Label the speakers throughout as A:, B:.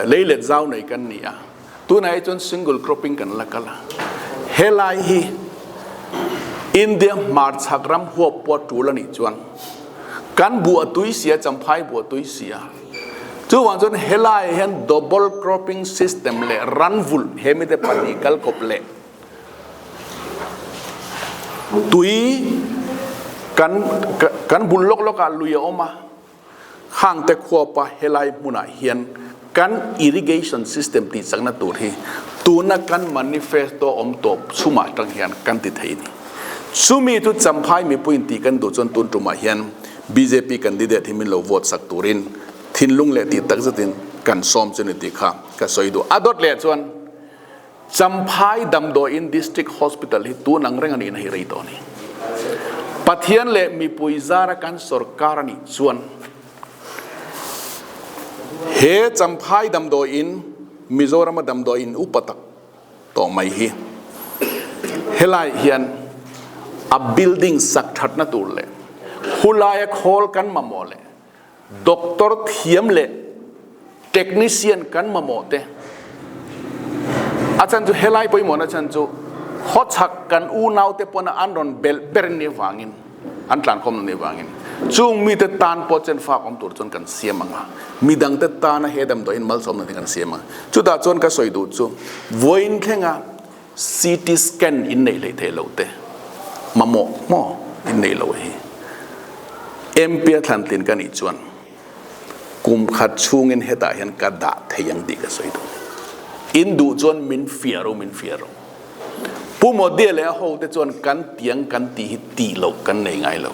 A: Leilet zau nei kan ni a, tunah hi chuan single cropping kan la kal a. Helai hi India hmarchhak ram huap pawh tul a nih chuan kan buh a tui si a, Champhai buh a tui si a. Chuvang chuan helaiah hian double cropping system leh ranvulh he mite pahnih kalkawp leh tui kan kan bul lawk lawkah lui a awm a. Hangte khuapa helai hmunah hian kan irrigation system tih chakna tur hi tuna kan manifesto awm tawp chhumah atang hian kan ti thei a ni. Chumi chu Champhai mipuiin tih kan duh chuan tun tumah hian bjp candidate hi min lo vote sak turin thinlung leh tih tak zetin kan sawm chu ni tih kha ka sawi duh. A dawt leh chuan Champhai Damdawiin District Hospital hi tun ang reng a nihna hi rei tawh a ni. Pathian leh mipui zara kan sawrkar a nih chuan he Champhai Damdawiin Mizorama damdawiin upa tak tawh mai hi helai hian a building sak thatna tur leh khulaia khawl kan mamawh leh Doctor thiam leh technician kan mamawh te a chan chu helai pawimawhna chan chu khawchhak kan unau te pawna an rawn belh ber ni vangin an tlankhawm na ni vangin chung mite tan pawh chen fak awm tur chuan kan siam anga midang te tana he damdawiin malsawmna te kan siam anga chutah chuan ka sawi duh chu vawiin thlenga CT scan in neih hlei theih loh te mamawh maw in neih loh hi MP a thlan tlin ka nih chuan kum khat chhungin hetah hian ka dah thei ang tih ka sawi duh. In duh chuan min fiah ro min fiah ro. Pu Modi leh a ho te chuan kan tiang kan tih hi tih loh kan nei ngai lo.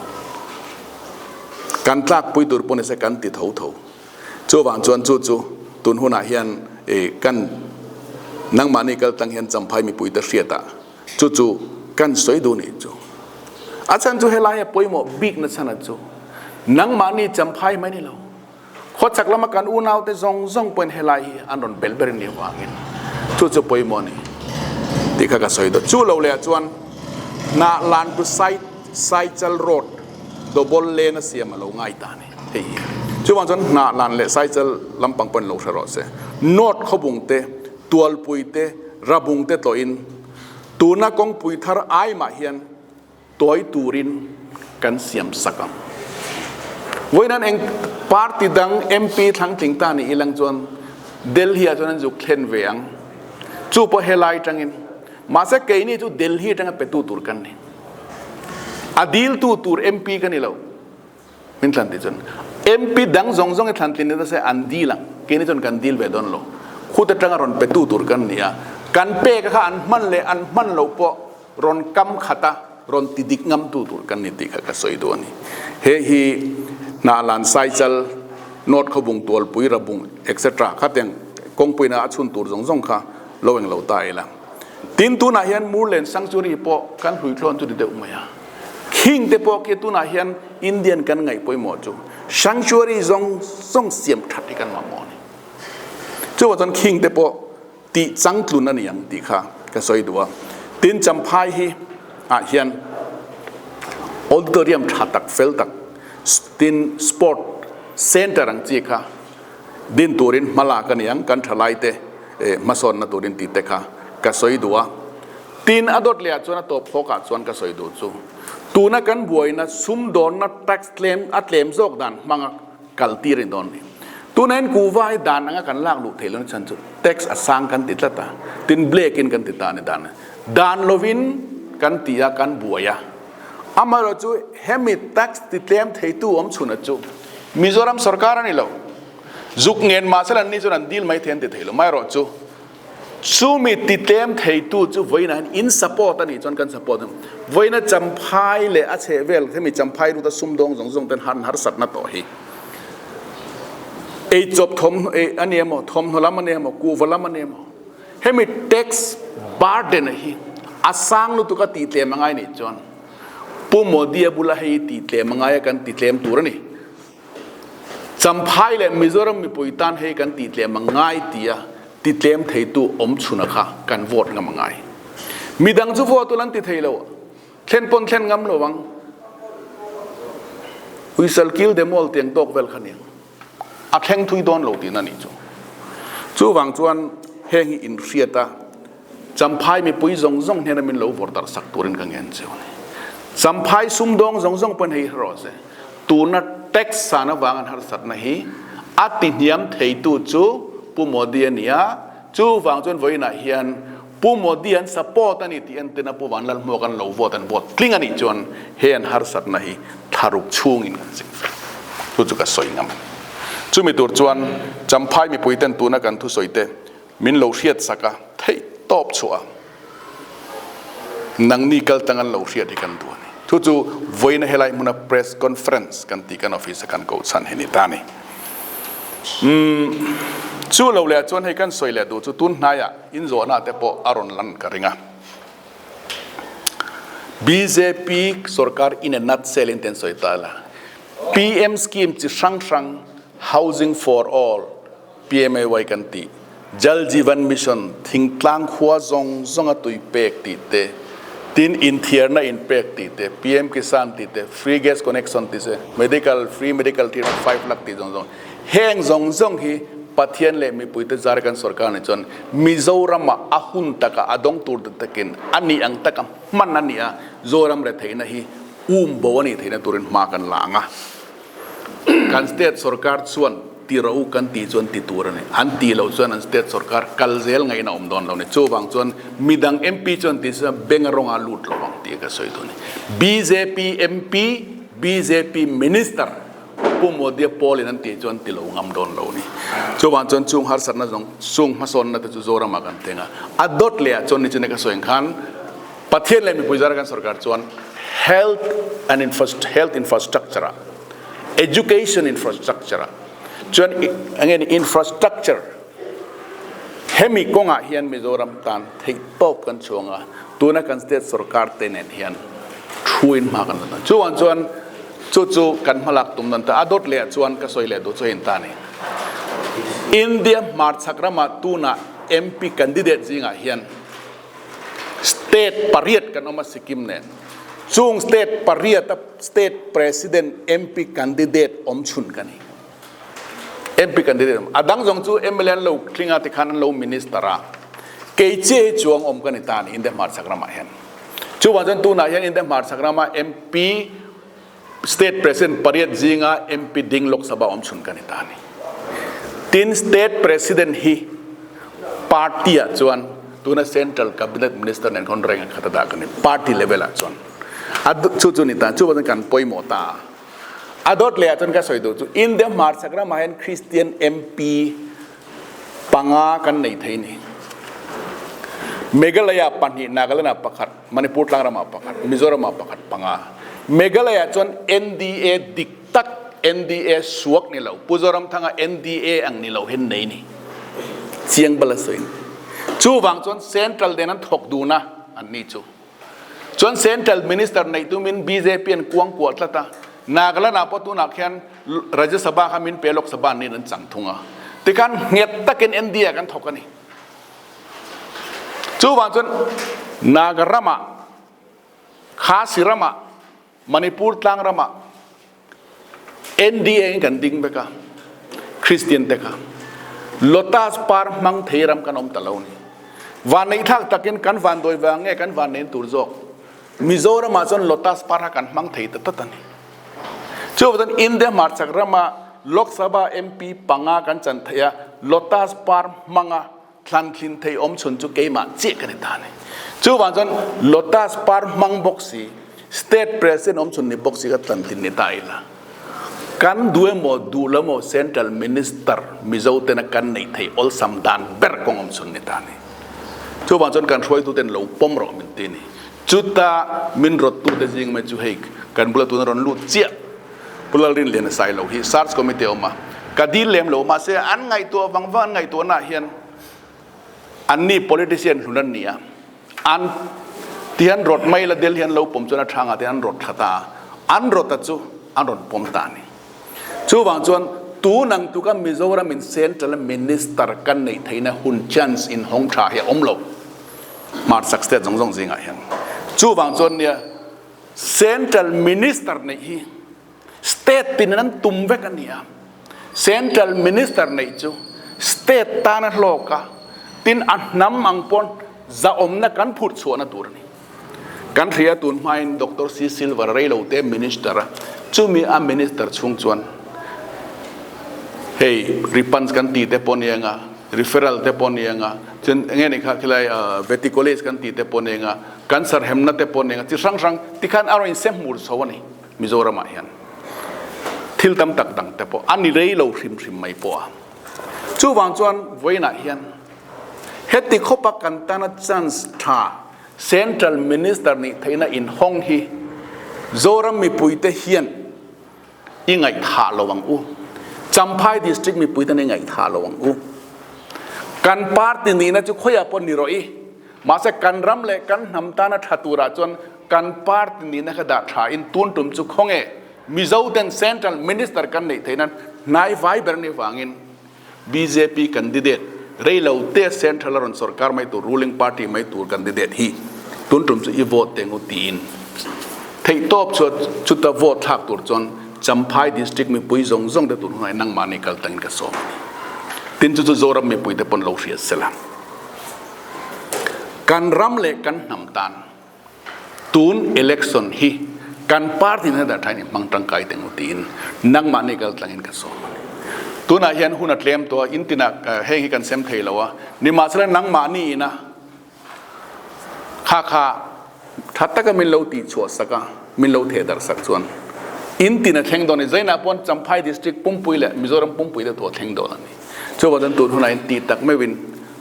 A: Kan tlakpui tur pawh nise kan ti tho tho. Chuvang chuan chu chu tun hunah hian kan nangmahni kal tlang hian Champhai mipuite hriatah chu chu kan sawi duh nih chu. A chhan chu helai a pawimawh bikna chhan a chu nangmahni Champhai mai ni lo. Khawchhak lama kan unaute zawng zawng pawhin helai hi an rawn belh ber nih avangin chu chu pawimawh a ni tih kha ka sawi duh. Chu lo lehah chuan Hnahlan to Saichal Road double lane a siam a lo ngai ta a ni. Hei hi chuvang chuan hnah lan leh saichal lampang pawhin lo hre rawh se. North khawbung te, Tualpui te, Rabung te tlawhin tuna kawngpui thar ai mah hian tawi turin kan siam sak ang. Vawiin eng party dang MP thlangtling ta ni ilang chuan Delhi ah chuan an zuk thlen ve ang. Chu pawh helai tangin. Mahse keini chu Delhi atanga petu tur kan ni. A diltu tur MP ka ni lo. Min thlan tih chuan MP dang zawng zawng i thlan tlin ni ta se an dil ang. Keini chuan kan dil ve dawn lo. Khut atanga rawn petu tur kan ni a. Kan pek a kha an hman leh an hman loh pawh rawn kam khat a, rawn ti dik ngam tu tur kan ni tih kha ka sawi duh a ni. He hi Hnahlan, Saichal, North Khawbung, Tualpui, Rabung etc. Khatiang kawngpuina a chhun tur zawng zawng kha lo eng lo ta ila. Tin tunah hian Murlen Sanctuary pawh kan hluithlawn chu ni deuh mai a. Khing te pawh khi tunah hian Indian kan ngaih pawimawh chu sanctuary zawng zawng siam that hi kan mamawh a ni. Chuvang chuan khing te pawh tih changtlun a ni ang tih kha ka sawi duh a. Tin Champhai hi ah hian auditorium tha tak fel tak tin sport center ang chi kha din turin hma lak a ni ang kan thalai te hmasawnna turin tih te kha ka sawi duh a. Tin, a dawt lehah chuan a tawp hawkah chuan ka sawi duh chu tuna kan buaina sumdawnna tax tlem a tlem zawk dan hmanga kal tir a ni dawn a ni. Tuna in kuhva hi dan anga kan lak luh theih lohna chhan chu tax a sang kan ti tlat a, tin black in kan ti ta a ni dan. Dan lovin kan ti a, kan buai a. Amaherawhchu chu hemi tax ti tlem theitu awm chhunah chu Mizoram sorkar a ni lo. Zuk ngen mahse an ni chuan an deal mai thei an ti thei lo. Amaherawhchu Chumi titlem theitu chu vawiinah hian in support a nih chuan kan support ang. Vawiina Champhai leh a chheh vel hemi Champhai ruta sumdawng zawng zawng ten han harsatna tawh hi. Eichawp thawmhnaw ei a ni emaw, thawmhnaw lam a ni emaw, kuhva lam a ni emaw, hemi tax burden a hi a sang lutuk a tihtlem a ngai nih chuan Pu Modi-a bula hei tihtlem a ngai a kan titlem tur a ni. Champhai leh Mizoram mipui tan hei kan tihtlem a ngai tia titlem theitu awm chhuna kha kan vote ngam a ngai. Midang chu vote ul an ti thei lo, thlen pawn thlen ngam lo ang. Uisal kil demol tiang tawk vel kha niang. A thleng thui dawn lo tihna nih chu. Chuvang chuan heng hi inhriat a, Champhai mipui zawng zawng hnena min lo vawrh darh sak turin ka ngen cheu a ni. Champhai sumdawng zawng zawng pawhin hei hre rawh se, tuna tax san avang an harsatna hi a tihniam theitu chu Pu Modi a ni a, chuvang chuan vawiinah hian Pu Modi an support a ni tih entina Pu Vanlalhmuak an lo vote an vote tling a nih chuan he an harsatna hi thlaruk chhungin kan ching fel. Chu chu ka sawi ngam a ni. Chumi tur chuan Champhai mipuiten tuna kan thusawi te min lo hriat sak a, theih tawp chhuah a, nangni kal tang an lo hriat hi kan duh a ni. Chu chu vawiina helai hmuna press conference kan tih kan office a kan koh chhan hi ni ta a ni. Umm, chu lo leh chuan hei kan sawi leh duh chu tun hnaiah inzawhna te pawh a rawn lan ka ring a. Bjp sorkar in a nutshell in ten sawi ta ila, PM scheme chi hrang hrang Housing for All, PMAY kan tih, Jal Jeevan Mission, thingtlang khua zawng zawnga tui pek tih te, tin inthiarna inpek tih te, PM Kisan tih te, Free Gas Connection tih te, Medical, Free Medical Treatment 5 lakh tih zawng zawng. Heng zawng zawng hi Pathian leh mipuite zar kan sorkar nih chuan Mizoramah a hun taka a dawng tur takin a nih ang taka hman a nih a, Zoram retheihna hi um bo a nih theihna turin hma kan la ang a. Kan state sorkar chuan ti rawh u kan tih chuan ti tur a ni. An tih loh chuan an state sorkar kal zel ngaihna awm dawn lo a ni. Chuvang chuan midang MP chuan ti chuan benga rawnga lut lo ang tih ka sawi dawn a ni. Bjp MP, bjp Minister Pu Modi-a pawl in an tih chuan ti lo ngam dawn lo a ni. Chuvang chuan chung harsatna zawng chung hmasawnna te chu Zoramah kan thleng a. A dawt leh ah chuan ni chu ka sawi ang khan Pathian leh mipui zara kan sorkar chuan health and health infrastructure ah, education infrastructure ah chuan enge ni infrastructure hemi kawngah hian Mizoram tan theih tawp kan chhuang a, tuna kan state sorkar te nen hian thu in hma kan la ta. Chuvang chuan chu chu kan hmalak tum dan ta. A dawt leh ah chuan ka sawi leh duh chu hei ta a ni. India hmarchhak ramah tunah MP candidate zingah hian State pariat kan awm a Sikkim nen. Chung state pariat a state president MP candidate awm chhun ka ni. MP candidate awm. A dang zawng chu mla an lo tling a tikhan an lo minister a. Kei chiah hi chuang awm ka ni ta a ni India hmarchhak ramah hian. Chuvang chuan tunah hian India hmarchhak rama MP state president pariat zinga MP ding Lok Sabha awm chhun ka ni ta a ni. Tin state president hi party ah chuan tuna central cabinet minister nen khawn rank khat a dah ka ni party level ah chuan a chu chu ni ta chu chuan kan pawimawh ta a dawt leh ah chuan ka sawi duh chu India hmarchhak ramah hian Christian MP panga kan nei thei ni Meghalaya pahnih Nagaland ah pakhat Manipur tlang ramah pakhat Mizoram ah pakhat panga Meghalaya chuan NDA dik tak NDA suak ni lo Pu Zoramthanga NDA ang ni lo hian nei ni chiang bala sawi ni chuvang chuan central den an thawk dun a an ni chu chuan central minister neih tumin BJP an kuang kuah tlat a Nagaland ah pawh tunah khian Rajya Sabha kha min pe Lok Sabha an nin an chang thung a tikhan nghet takin NDA kan thawk a ni chuvang chuan Nagaram ah Khasi ramah Manipur tlang ramah NDA in kan ding vek a, Christian te kha Lotus par hmang thei ram kan awm ta lo ni. Vanneih thlak takin kan vandawi vang nge kan vanneih tur zawk Mizoram ah chuan Lotus par kha kan hmang thei ta tlat a ni. Chuvang chuan India hmarchhak rama Lok Sabha MP panga kan chan theih a, Lotus par hmanga Thlantlin thei awm chhun chu keimah chiah ka ni ta a ni. Chuvang chuan Lotus par hmang bawk si, State President awm chhun ni bawk si kha thlantlin ni ta ila. Kan duh emaw duh lo emaw Central Minister Mizo tena kan neih theih awlsam dan ber kawng awm chhun ni ta a ni. Chuvang chuan kan hruaituten lo pawm rawh min ti a ni. Chuta min rawttute zing mai chu hei kan bula tuna rawn lut chiah. Pu Lalrinliana Sailo hi Search Committee a awm a, ka dil lem lo mahse an ngaihtuah vang vang an ngaihtuahnaah hian anni politician hlun an ni a, an tihian rawt mai la Delhi an lo pawm chuan a thangah te an rawt thla ta a, an rawta chu an rawn pawm ta a ni. Chuvang chuan tun ang tuka Mizoram in Central Minister kan neih theihna hun chance in hawng tha hi a awm lo hmarchhak state zawng zawng zingah hian. Chuvang chuan nia Central Minister neih hi state tin an tum vek a ni a. Central Minister neih chu State tana hlawk a, tin a hnam ang pawn zahawmna kan phurh chhuahna tur a ni. Kan hria tun hmain Doctor C Silver reilote Minister a, chumi a Minister chhung chuan hei Ripans kan tih te pawh ni anga, Referral te pawh ni anga, chuan enge ni kha khilai Vety College kan tih te pawh ni anga, Cancer hemna te pawh ni anga, chi hrang hrang tikhan a rawn insem hmur chho a ni Mizoramah hian. Thil tam tak dang te pawh a ni reilo hrim hrim mai pawh a. Chuvang chuan vawiinah hian heti khawpa kan tana chance tha Central Minister nih theihna inhawng hi Zoram mipuite hian i ngaihthah lo ang u. Champhai District mipuite i ngaihthah lo ang u. Kan party nihna chu khawiah pawh ni rawh i, mahse kan ram leh kan hnam tana tha turah chuan kan party nihna kha dah tha in tun tum chu khawnge Mizo ten Central Minister kan neih theihna hnai vai ber ni vangin bjp candidate reilo te Central a rawn sorkar mai tur ruling party mai tur candidate hi tun tum chu i vote teng u tiin theihtawp chu chuta vote thlak tur chuan Champhai District mipui zawng zawng te tun hunah nangmahni kal tangin ka sawm a ni. Tin chu chu Zoram mipui te pawn lo hriat sela. Kan ram leh kan hnam tan Tun election hi kan party hna dah thain i hmang tangkai teng u tiin nangmahni kal tlangin ka sawm a ni. Tunah hian hun a tlem tawh a, in tinah heng hi kan sem thei lo a, nimahsela nangmahni ina kha kha tha taka min lo tih chhuah sak a, min lo theh darh sak chuan in tin a thleng dawn a ni. Zainah paw'n Champhai District pumpui leh Mizoram pumpui te thu a thleng dawn a ni. Chuvang chuan tun hunah in tih tak meuhin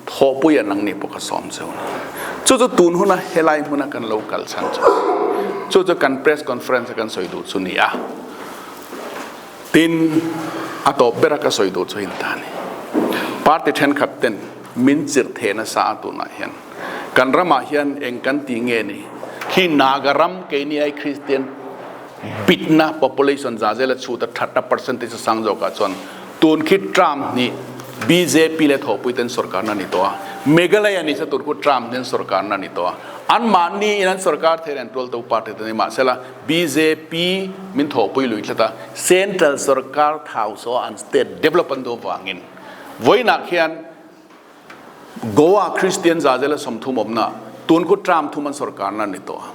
A: Thawhpui an ang nih pawh ka sawm cheu ni. Chu chu tun huna helai hmuna kan lo kal chhan chu chu chu kan press conference a kan sawi duh chu ni a. Tin, a tawp bera ka sawi duh chu in ta ni. Party thenkhat ten min chirh theh nasa a tunah hian kan ramah hian eng kan ti nge ni? Khi Naga ram keini ai Christian bitna population za zela chhut a thatna percentage a sang zawkah chuan Tun khi Trump nih bjp le thawhpui ten sorkarna ni tawh a, Meghalaya ni sa tur khu Trump ten sorkarna ni tawh a, anmahni in an sorkar thei an tualto party te ni mahsela bjp min thawhpui lui tlat a, Central sorkar thau saw an state develop an duh avangin vawiinah khian Goa Christian za zela 30 awmna tun khu term thum an sorkarna ni tawh a.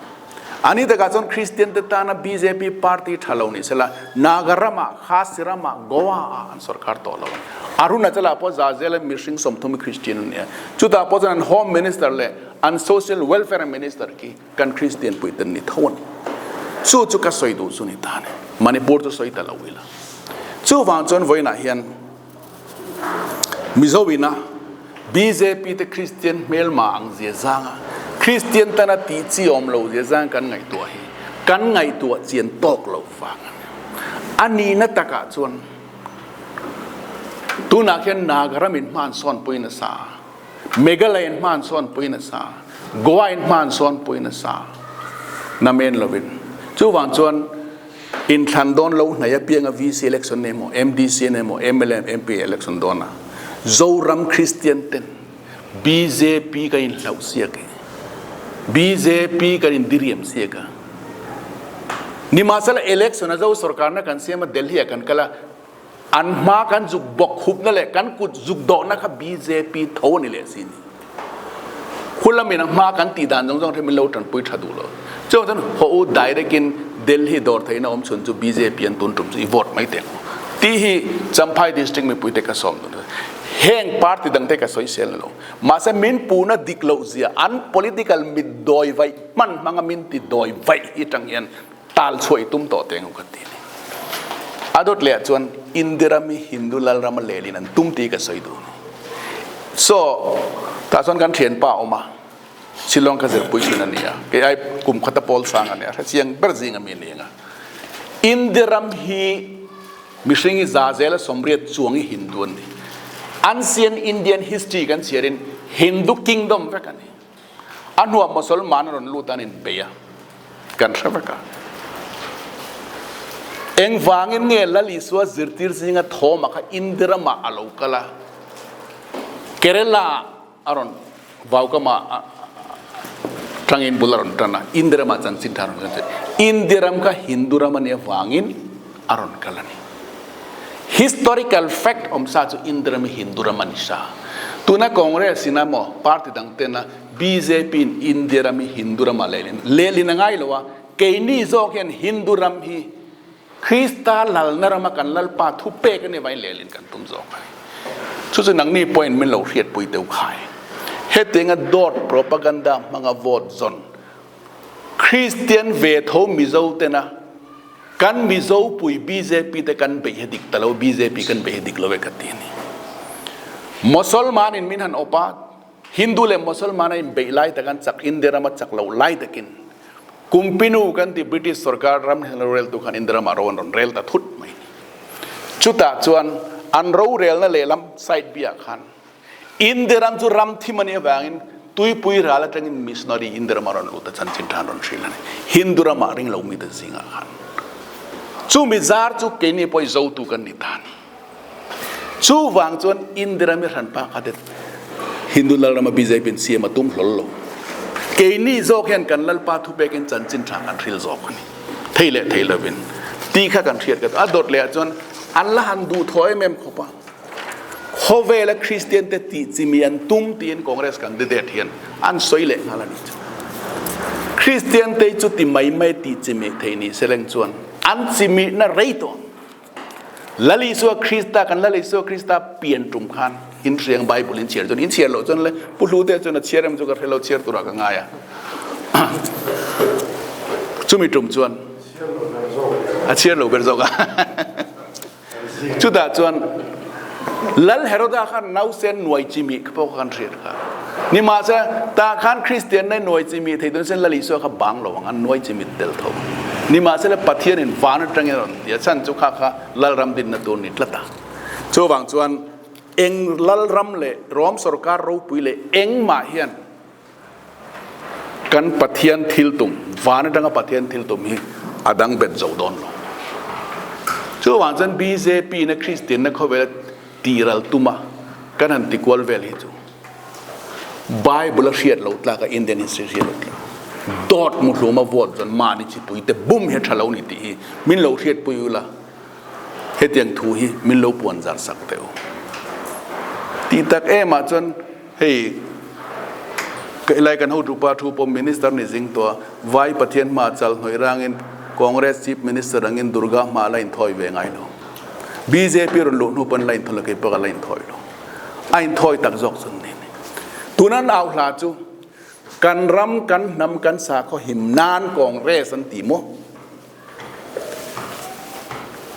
A: Ani takah chuan Christian te tana bjp party tha lo ni sela Naga ramah, Khasi ramah, Goa ah an sorkar tawh lo a ni. Arunachal ah pawh za zela mihring 30 hi Christian an ni a. Chutah pawh chuan an Home Minister leh an Social Welfare Minister khi kan Christian pui te an ni tho a ni. Chu chu ka sawi duh chu ni ta a ni. Manipur chu sawi ta lo ila. Chuvang chuan vawiinah hian Mizo ina bjp te Kristian hmelma ang zia zanga Kristian tana tih chi awm lo zia zang kan ngaihtuah hi kan ngaihtuah chian tawk lo vang a ni. A nihna takah chuan tunah khian Nagaram in hman sawn pui nasa a, Meghalaya in hman sawn pui nasa a, Goa in hman sawn pui nasa a, namen lovin. Chuvang chuan Inthlan dawn lo hnai apianga VC election emaw, MDC emaw, mla, MP election dawn a Zoram Christian ten bjp kan inhlauh siak e, bjp kan indiriam siak a. Nimahsela election a Zo sorkarna kan siam a Delhi ah kan kal a, an hma kan zuk bawk hupna leh kan kut zuk dawhna kha bjp tho a ni leh si ni. Khulamin a hma kan tih dan zawng zawng hrim in lo tanpui tha duh lo. Chuang chuan haw u direct in Delhi dawr theihna awm chhun chu bjp an tun tum chu i vote mai teh ang u. Tih hi Champhai district mipui te ka sawm dun. Heng party dang te ka sawi sel lo. Mahse min puhna dik loh zia an political mit dawi vaih hman hmanga min ti dawi vaih hi tang hian tal chhuah i tum tawh teh ang u ka ti a ni. A dawt leh ah chuan India ram hi Hindu lal rama lelin an tum tih ka sawi duh a ni. So, tah chuan kan thianpa a awm a, Shillong ka zirpui thin a ni a, kei ai kum khata pawl sang a ni a, hrechiang ber zing ami a ni ang a. India ram hi mihring hi za zela 80 chuang hi Hindu an ni. Ancient Indian history kan chhiarin Hindu kingdom vek a ni. A hnuah Mosolman a rawn lut a, an inbei a, kan hre vek a. Engvangin nge Lal Isua zirtir zinga Thoma kha India ramah a lo kal a, Kerala a rawn vaukama tangin bul a rawn tan a, India ramah chanchin tha a rawn kal a. India ram kha Hindu ram a nih avangin a rawn kal a ni. Historical fact awm sa chu India ram hi Hindu ram a ni sa. Tuna Congress in emaw party dang tena bjp in India ram hi Hindu ram ah lehlin lehlin a ngai lo a, keini zawk hian Hindu ram hi Krista lalna rama kan Lalpa thu pek a nih avangin lehlin kan tum zawk a ni. Chu chu nangni pawhin min lo hriatpui deuh khai. Hetianga dawt propaganda hmanga vote zawn Kristian ve tho Mizo tena kan Mizo pui bjp te kan beih hi dik ta lo, bjp kan beih hi dik lo e ka ti a ni. Mosolman in min han awp a, Hindu leh Mosolman a inbeih lai takin chak India rama chak loh lai takin Kumpinu kan ti British sorkar ram heng roreltu khan India ramah ro an rawn rel ta thut mai ni. Chutah chuan an rorelna lehlam side biah khan India ram chu ram thim a nih avangin tuipui ral atangin missionary India ramah rawn lut a chanchin tha an rawn hrilh a ni. Hindu ramah ring lo mite zingah khan chumi zar chu keini pawh i zotu kan ni ta a ni. Chuvang chuan India ram i hranpa kha te Hindu lalrama BJP in siam a tum hlawl lo. Keini zawk hian kan Lalpa thupekin chanchin tha kan hril zawk a ni. Thei leh thei lovin ti kha kan hriat ka a dawt leh ah chuan an la han duh thaw em em khawp a. Khawvela Kristian te tih chimi an tum tiin Congress candidate hian an sawi leh nghal a ni chu. Kristian te chu ti mai mai tih chimi thei ni seleng chuan an chimihna rei tawh. Lal Isua Krista kan Lal Isua Krista pian tum khan in hriang Bible in chhiar chuan in chhiar loh chuan le Pu Hlute chuan a chhiar em chu ka hre lo chhiar turah ka ngai a chumi tum chuan a chhiar lo ber zawk a chutah chuan Lal Heroda khan nausen nuai chimi kha pawh kan hriat kha nimahse tah khan Kristian nei nuai chimi thei tun sen Lal Isua kha bang lo ang an nuai chimi tel tho nimahsela Pathianin van atangin a rawn ti a chhan chu kha kha Lalram dinna tur ni tlat a chuvang chuan eng Lalram leh Rom sorkar ropui leh engmah hian kan Pathian thil tum van atanga Pathian thil tum hi a dang bet zo dawn lo chuvang chuan BJP na Kristian na khawvela tiral tuma kan han tikual vel hi chu Bible a hriat loh tlak a Indian history hriat loh tlak dawt muhlum a vote chuan mahni chipui te bum hi a tha lo ni tih hi min lo hriatpui ula hetiang thu hi min lo puan zar sak teh u. Tih tak em ah chuan hei ka ilai kan hotupa thu pawh minister ni zing tawh a vai Pathian hma chal hnawih rangin Congress chief minister angin Durga hma la inthawi ve ngai lo. Bjp rawn luh hnu pawn la inthawi lo kei pawh ka la inthawi lo. A inthawi tak zawk chu ni. Tuna an au hla chu kan ram kan hnam kan sakhaw him nan Congress an ti maw?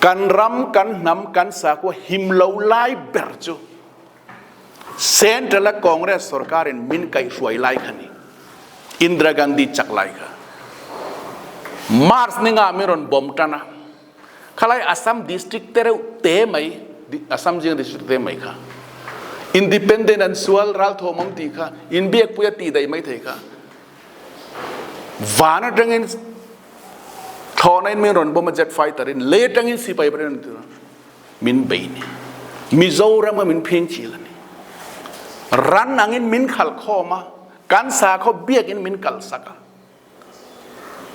A: Kan ram kan hnam kan sakhua him lo lai ber chu Central a Congress sorkar in min kaihhruai lai kha ni. Indira Gandhi chak lai kha. March ni nga min rawn bawm tan a. Khalai Assam district te reuh te mai, Assam zinga district te mai kha. Independent an sual ralthawm awm tih kha inbiakpui a tih daih mai thei kha. Van atangin thlawhna in min rawn bawm a jet fighter in lei atangin sipai pawh in min bei ni. Mizoram a min phing chil a ni. Ran angin min khalh khawm a, kan sakhaw biakin min kalsak a.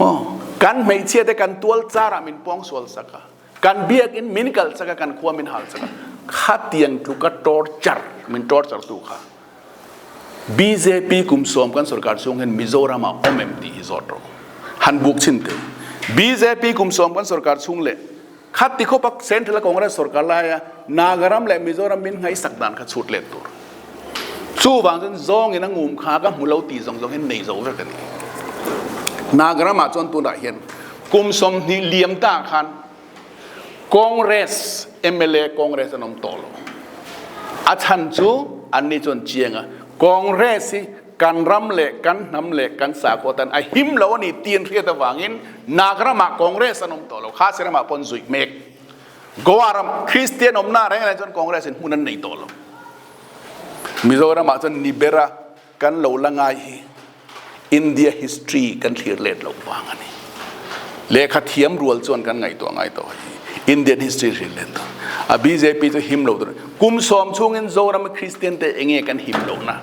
A: Aw, kan hmeichhia te kan tual char ah min pawng sual sak a, kan biakinn min kal sak a, kan khua min hal sak a, khatiang tluka torture min torture tu kha bjp kum sawm kan sorkar chhung hian Mizoram ah awm em tih hi zawt rawh. Han buk chhin teh. Bjp kum sawm kan sorkar chhung leh khati khawpa Central a Congress sorkar laia Nagaram leh Mizoram min ngaihsak dan kha chhut let tur. Chuvang chuan zawngin a ngum kha ka hmu lo tih zawng zawng hian nei zo vek a ni. Nagaramah chuan tunah hian kum 20 liam ta khan Congress mla Congress an awm tawh lo. A chhan chu anni chuan chiang a, Congress hi kan ram leh kan hnam leh kan sakhua tan a him lo a ni tih an hriat avangin Nagaramah Congress an awm tawh lo. Khasi ramah pawh an zuih mek. Goa ram Kristian awmna reng reng chuan Congress in hmun an nei tawh lo. Mizoram ah chuan ni bera kan lo la ngai hi India history kan thlir let loh vang a ni. Lehkha thiam rual chuan kan ngaihtuah ngai tawh hi Indian history thlir let tawh. A bjp chu him lo tur. Kum sawm chhungin Zoram Kristian te enge kan him lohna?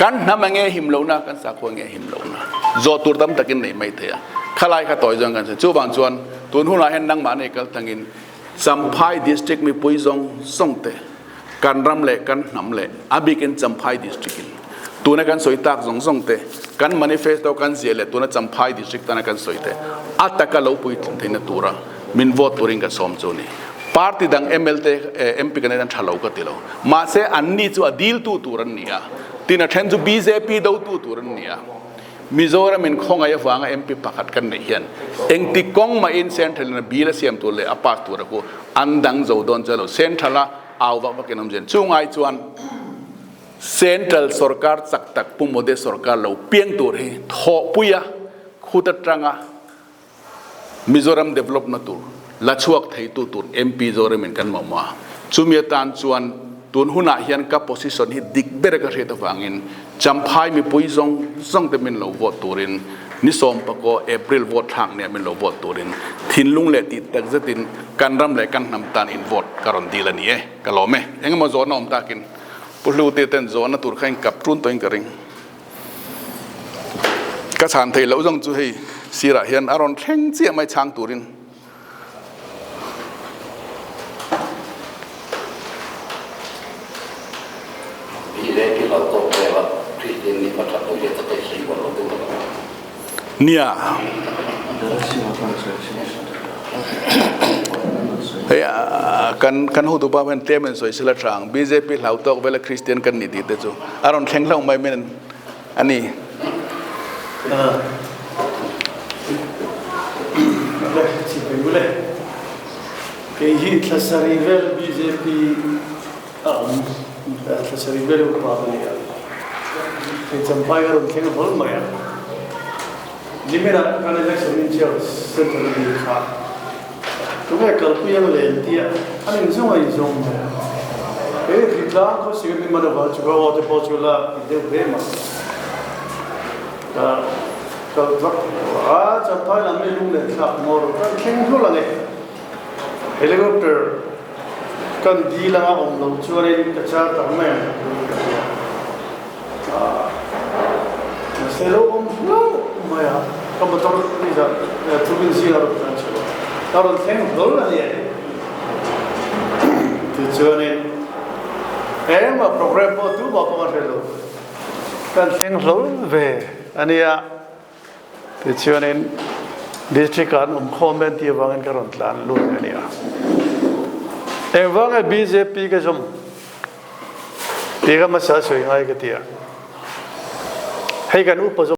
A: Kan hnam enge him lohna? Kan sakhua enge him lohna? Zawh tur tam takin nei mai thei a. Khalai kha tawi chuan kan sawi. Chuvang chuan tun hunah hian nangmah nei kal tangin. Champhai District mipui zawng zawng te kan ram leh kan hnam leh a bikin Champhai District in tuna kan sawi tak zawng zawng te kan manifesto kan ziah leh tuna Champhai District tana kan sawi te a taka lo puitlin theihna tura min vote turin ka sawm chu a ni. Party dang ml te MP kan an tha lo ka ti lo. Mahse anni chu a diltu tur an ni a, tin a then chu bjp dotu tur an ni a. Mizoram in khawngaih avanga MP pakhat kan neih hian engti kawng mahin Central in a bill a siam tur leh a pass tur a ku an dang zo dawn chuan lo. Central a au vak vakin awm zen. Chungai chuan Central sorkar chak tak Pu Modi sorkar lo piang tur hi thawhpuia khut atanga Mizoram develop na tur la chhuak theitu tur MP Zoram in kan mamawh a, chumi atan chuan tun hunah hian ka position hi dik ber ka hriat avangin Champhai mipui zawng zawng te min lo vote turin ni sawmpakaw April vote thlak nia min lo vote turin thinlung leh tih tak zetin kan ram leh kan hnam tan in vote ka rawn dil a ni e, ka lawm e. Engemaw zawhna awm takin Pu Hlutea ten zawhna tur kha in kap ṭun tawhin ka ring. Ka chhan theih loh zawng chu hei sirah hian a rawn thleng chiah mai chhang turin. Nia. Hei kan kan hotupa hian tlem in sawi sela tha ang bjp hlau tawk vela Christian kan ni tih te chu a rawn thleng hlauh mai men a ni.
B: Kei hi thlasarih vel bjp a awm thlasarih vel upa ka ni a, hei Champhai ka rawn thleng hlawl mai a. Niminah kan election in chair central a ni kha tunge kalpui ang len tia an inzawng a inzawng mai a. He ritlang khaw sir ni man avang chu ka aw te pawh chu la ti deuh ve mah ka kal vak thei lo a, Champhai lam hi lunglen thlak ngawr kan thleng hlul ang e. Helicopter kan dil anga awm lo chuanin ka char tak mai ang ka ti a. Mahse lo awm hlauh mai a, ka motor ni zah thukin zing a rawn tlan chho a, ka rawn thleng hlawl a ni e. Tichuanin engmah program pawh tumah pawh ka hre lo, kan thleng hlawl ve a nia. Tichuanin District ah an awm khawm em tih avangin ka rawn tlan lut a nia. Engvanga bjp ka zawm tih ka hmasa sawi ngai ka ti a. Hei kan upa zawk.